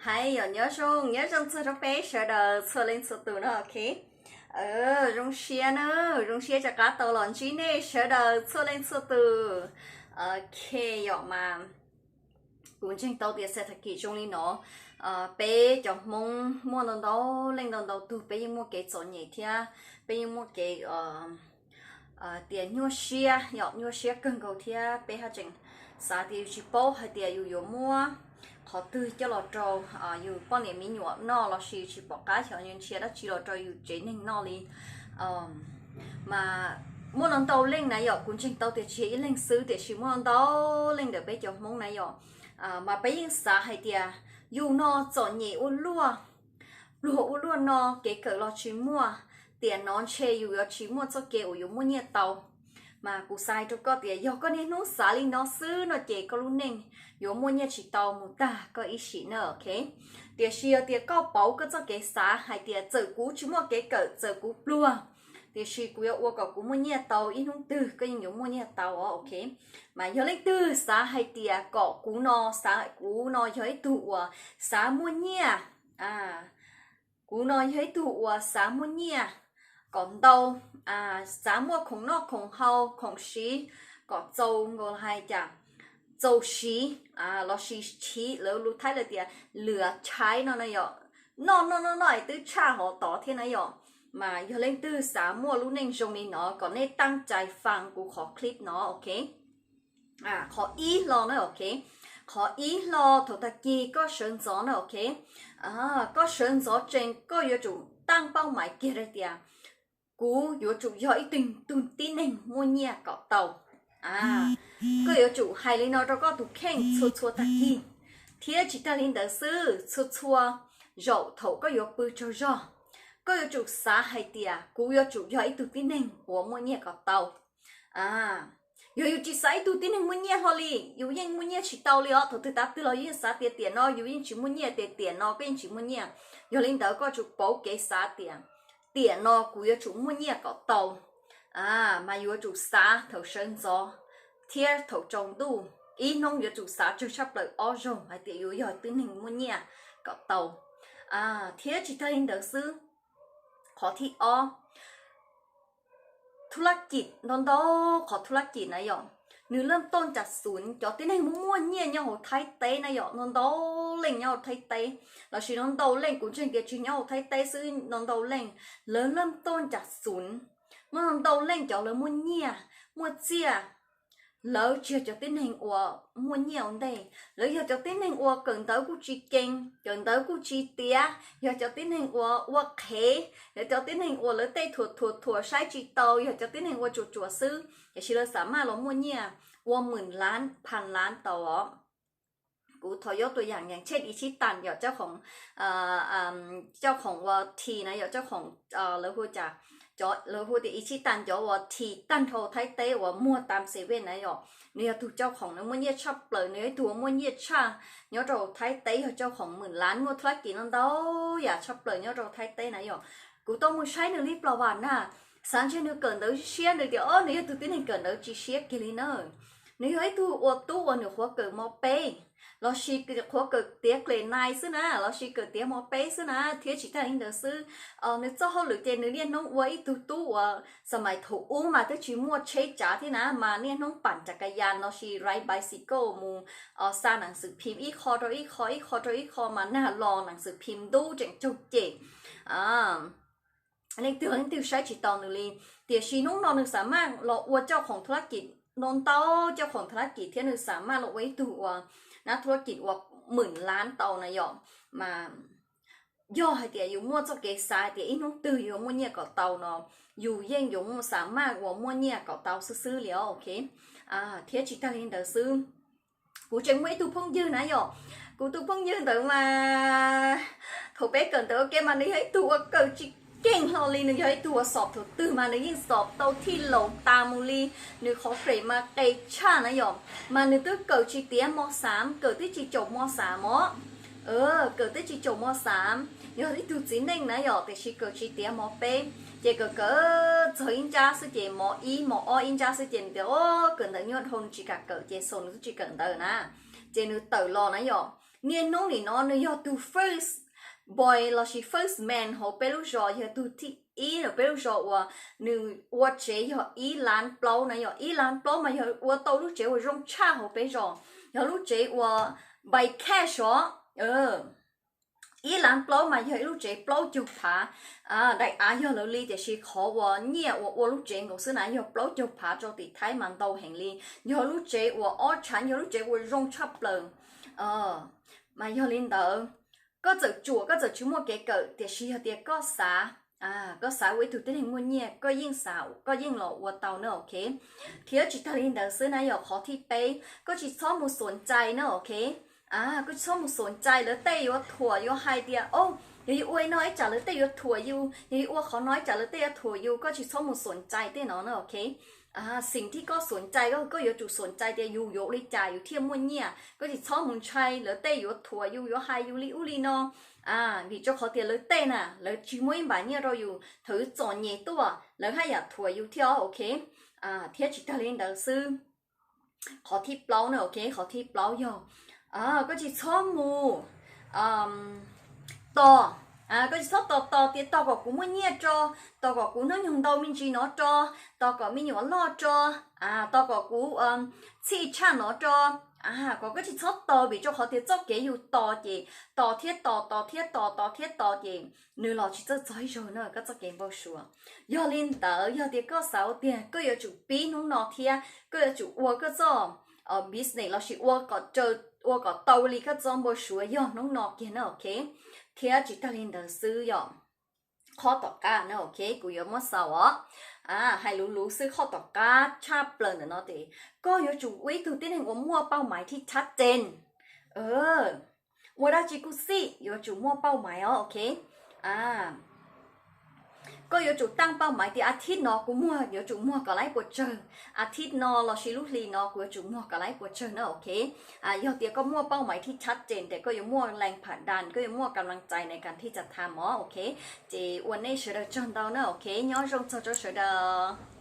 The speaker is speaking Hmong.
Hais yom, nyob zoo, nyob zoo txog rau peb sawv daws txhua leej txhua tus no, ok. Zoo siab na, zoo siab rov qab tau los ntsib nej sawv daws txhua leej txhua tus. Ok, yom mas kuv ntseeg tau tias xav tag kis zoo li no, peb cov Hmoob muaj ntau ntau leej ntau ntau tug peb yeej muaj kev txom nyem thiab peb yeej muaj kev tias nyuaj siab, yom, nyuaj siab kawg nkaus thiab peb haj tseem xav tias yus tsis paub hais tias yus yuav muab qhov twg coj los rau yus poj niam me nyuam noj lossis tsis pom qab xyov yuav nrhiav dab tsi los rau yus tsev neeg noj li. Mas muaj ntau ntau leej na yom, kuv ntseeg tau tias tsis yog ib leeg xwb tiam sis muaj ntau ntau leej ntawm peb cov Hmoob na yom, mas peb yeej xav hais tias yus no txom nyem ua luaj, pluag ua luaj no, kev kawm los tsis muaj, tiam no ntshe yus yuav tsis muaj txoj kev uas yuav muaj nyiaj tau. Mas kuv xav hais rau koj tias yog koj niaj hnub xav li no xwb no ces koj lub neej yuav muaj nyiaj tsis tau mus tag koj ib sim na, ok. Tiam sis yog tias koj pauv koj txoj kev xav hais tias txawm kuv tsis muaj kev kawm, txawm kuv pluag, tiam sis kuv yuav ua kom kuv muaj nyiaj tau, ib hnub twg koj yeej yuav muaj nyiaj tau os, ok. Mas yog leej twg xav hais tias kom kuv no, xav kuv no yog ib tug uas xav muaj nyiaj, kuv no yog ib tug uas xav muaj nyiaj kom ntau, xav muaj khoom noj khoom haus khoom siv kom txaus nkaus hais cas, txaus siv lossis chiv, lawv lus Thaib lawv tias lwm tshaib no na yom, noj noj noj noj es twb tshaj hov tod thiab na yom. Mas yog leej twg xav muaj lub neej zoo li no kom nej taab cai faas kuv qhov clip no, ok. Qhov ib hlo na, ok. Qhov ib hlo thaum tag kis koj sawv ntxov na, ok. Koj sawv ntxov tsees koj yuav tsum taab pauj mais kiag hais tias kuv yuav tsum yog ib tug tib neeg muaj nyiaj kom tau. Koj yuav tsum hais li no rau koj tus kheej txhua txhua tag kis, thiab tsis tag li ntawd xwb, txhua txhua zaum thaum koj yuav pw tsaug zog, koj yuav tsum xav hais tias kuv yuav tsum yog ib tug tib neeg uas muaj nyiaj kom tau. Yog yus tsis xav ib tug tib neeg muaj nyiaj hlo li, yus yeej muaj nyiaj tsis tau li os. Thaum twg tav twg los yus yeej xav tias tiam no yus yeej tsis muaj nyiaj, tias tiam no koj yeej tsis muaj nyiaj. Yog li ntawd koj yuav tsum pauv kev xav tias tiam no kuv yuav tsum muaj nyiaj kom tau. Mas yuav tsum xav thaum sawv ntxov thiab thaum tsaus ntuj, ib hnub yuav tsum xav tsawg tshaj plaws ob zaug hais tias yuav yog tib neeg muaj nyiaj kom tau. Thiab tsis tag li ntawd xwb, qhov thib ob, thub lab kis ntau ntau, qhov thub lab kis na yom, nws laj toj ncas xunv cov tib neeg muaj muaj nyiaj nyob hauv Thaib teb na yom, ntau ntau leej nyob hauv Thaib teb, lossis ntau ntau leej, kuv ntseeg tias tsis nyob hauv Thaib teb xwb, ntau ntau leej lawv laj toj ncas xunv. Muaj ntau ntau leej cov lawv muaj nyiaj muaj txiaj, lawv tsis yog cov tib neeg uas muaj nyiaj ua ntej, lawv yog cov tib neeg uas kawm ntawv kuj tsis keev, kawm ntawv kuj tsis tiav, yog cov tib neeg uas ua qhev, yog cov tib neeg uas lawv tej thuam thuam thuam saib tsis taus, yog cov tib neeg ua tsuam tsuam xwb, tiam sis lawv xam maj los muaj nyiaj ua mwm lav phan lav tau os. Kuv thov yuav tua yaam yaam tshe ib tsib tas yom, coj khoom ua thi na yom, coj khoom, lawv hu cas, lawv hu tias ib tsib tas cov uas thi tag nrho Thaib teb uas muag tam seven na yom, nws yog tug coj khoom nws muaj nyiaj tshaj plaws, nws yog ib tug uas muaj nyiaj tshaj nyob rau Thaib teb, yog coj khoom mwm lav, muaj thub lab kis no ntau yam tshaj plaws nyob rau Thaib teb na yom. Kuv tau mus saib nws li plas vas na, xav ntshe nws kawm ntawv siab, nws tias o nws yog tug tib neeg kawm ntawv tsis siab kiag li na. Nws yog ib tug ua tub uas nws qhuav kawm mos peb, lossis qhuav kawm tiav kles nais xwb na, lossis kawm tiav mos peb xwb na, thiab tsis tag li ntawd xwb, nws txoj hauj lwm ces nws niaj hnub ua ib tug tub uas, xam mais thaum ub mas twb tsis muaj tsheb tsav thiab na, mas niaj hnub pam cas kas yas lossis ride bicycle mus xa nang xwm phim ib qho rau ib qho, ib qho rau ib qho mas nag los nang xwm phim ntub tseem caug cem. Leej twg leej twg saib tsis taus nws li, tiam sis hnub no nws xam maj los ua coj khoom thub lab kis no ntau, coj khoom thub lab kis thiab nws xam maj los ua ib tug uas nab thub lab kis uas mwm lav tau na yom. Mas yog hais tias yus muaj txoj kev xav hais tias ib hnub twg yuav muaj nyiaj kom tau no, yus yeej yuav xam maj uas muaj nyiaj kom tau xwb xwb li os, ok. Thiab tsis tag li ntawd xwb, kuv tseem muaj ib tug phooj ywg na yom, kuv tus phooj ywg ntawd mas thaum peb kawm ntawv ua ke mas nws yog ib tug uas kawm tsis keej hlo li, nws yog ib tug uas xob thaum twg mas nws yeej xob tau thij laus tas mus li, nws qhov grade mas qes tshaj na yom, mas nws twb kawm tsis tiav mos xav, kawm twb tsis caum mos xav mos. Kawm twb tsis caum mos xav, yog ib tug txiv neej na yom, tiam sis kawm tsis tiav mos peb, ces kawm kawm txog ib ntsab xwb ces mos ib mos ob ib ntsab xwb ces nws tias o kawm ntawv nyuaj dhau nws tsis kam kawm ces xaus nws twb tsis kawm ntawv na. Ces nws tawm los na yom, Niaj hnub nim no nws yog tus first boy lossis first man hauv peb lub zos, yog tus thib ib hauv peb lub zos uas nws ua tsev yog ib lab plaub na, yog ib lab plaub mas yog ua tau lub tsev uas zoo tshaj hauv peb zos, yog lub tsev uas by cash os. Ib lab plaub mas yog ib lub tsev plaub caug phav, daim av yog lawv li, tiam sis qhov uas nyiaj uas ua lub tsev nkaus xwb na yog plaub caug phav rau tim Thaib mas ntau heev li. Yog lub tsev uas ob tshav, yog lub tsev uas zoo tshaj plaws, mas yog li ntawd, koj txawm tsuam, koj txawm tsis muaj kev kawm, tiam sis yog tias koj xav, koj xav ua ib tug tib neeg muaj nyiaj, koj yeej xav, koj yeej los ua tau na, ok. Thiab tsis tag li ntawd xwb na, yog qhov thib peb, koj tsis txhob mus xuam cai na, ok. Koj tsis txhob mus xuam cai lawv tej yuav thuam yuav hais tias, o, yog yus ua no ib tsam lawv tej yuav thuam yus, yog yus ua qhov no ib tsam lawv tej yuav thuam yus, koj tsis txhob mus xuam cai tej no na, ok. Xim thib koj xuam cai, koj, koj yuav tsum xuam cai tias yus yuav ua li cas yus thiaj muaj nyiaj, koj tsis txhob mus ntshai lawv tej yuav thuam yus yuav hais yus li ub li no, vim rau qhov tias lawv tej na lawv tsis muaj ib npam nyiaj rau yus, thaum yus txom nyem tuaj lawv haj yam thuam yus thiab, ok. Thiab tsis tag li ntawd xwb, qhov thib plaub na, ok, qhov thib plaub yog, koj tsis txhob mus tos, koj tsis txhob tos tos tias tos kom kuv muaj nyiaj tso, tos kom kuv hnub nyoog ntau me ntsis no tso, tos kom me nyuam loj tso, tos kom kuv txhij tshaj no tso, kom koj tsis txhob tos, vim rau qhov tias txoj kev yus tos ces tos thiab tos, tos thiab tos, tos thiab tos ces nws los tsis txawj txog ib zaug na koj txoj kev npau suav. Yog li ntawd, yog tias koj xav ua tiag, koj yuav tsum pib hnub no thiab koj yuav tsum ua koj txoj business lossis ua kom raws, ua kom tau li koj txoj npau suav yog hnub no kiag na, ok. Thiab tsis tag li ntawd xwb yom, qhov tom qab na, ok, kuv yuav muab xaus os. Hais luv luv xwb, qhov tom qab tshaj plaws ntawm no ces koj yuav tsum ua ib tug tib neeg uas muaj pauj maiv thib thab tees. Ua dab tsi kuj xij yuav tsum muaj pauj maiv os, ok. Koj yuav tsum taaj pauj maiv tias a thib no kuv muag, yuav tsum muag kom laib puas tsawg, a thib no lossis lub hli no kuv yuav tsum muag kom laib puas tsawg na, ok. Yog tias koj muaj pauj maiv thib thab tees ces koj yuav muaj lees pham das, koj yuav muaj kam lees cai ne kam thij tsa tham os, ok. Ces ua nej sawv daws tsaug ntau na, ok, nyob zoo txog rau sawv daws.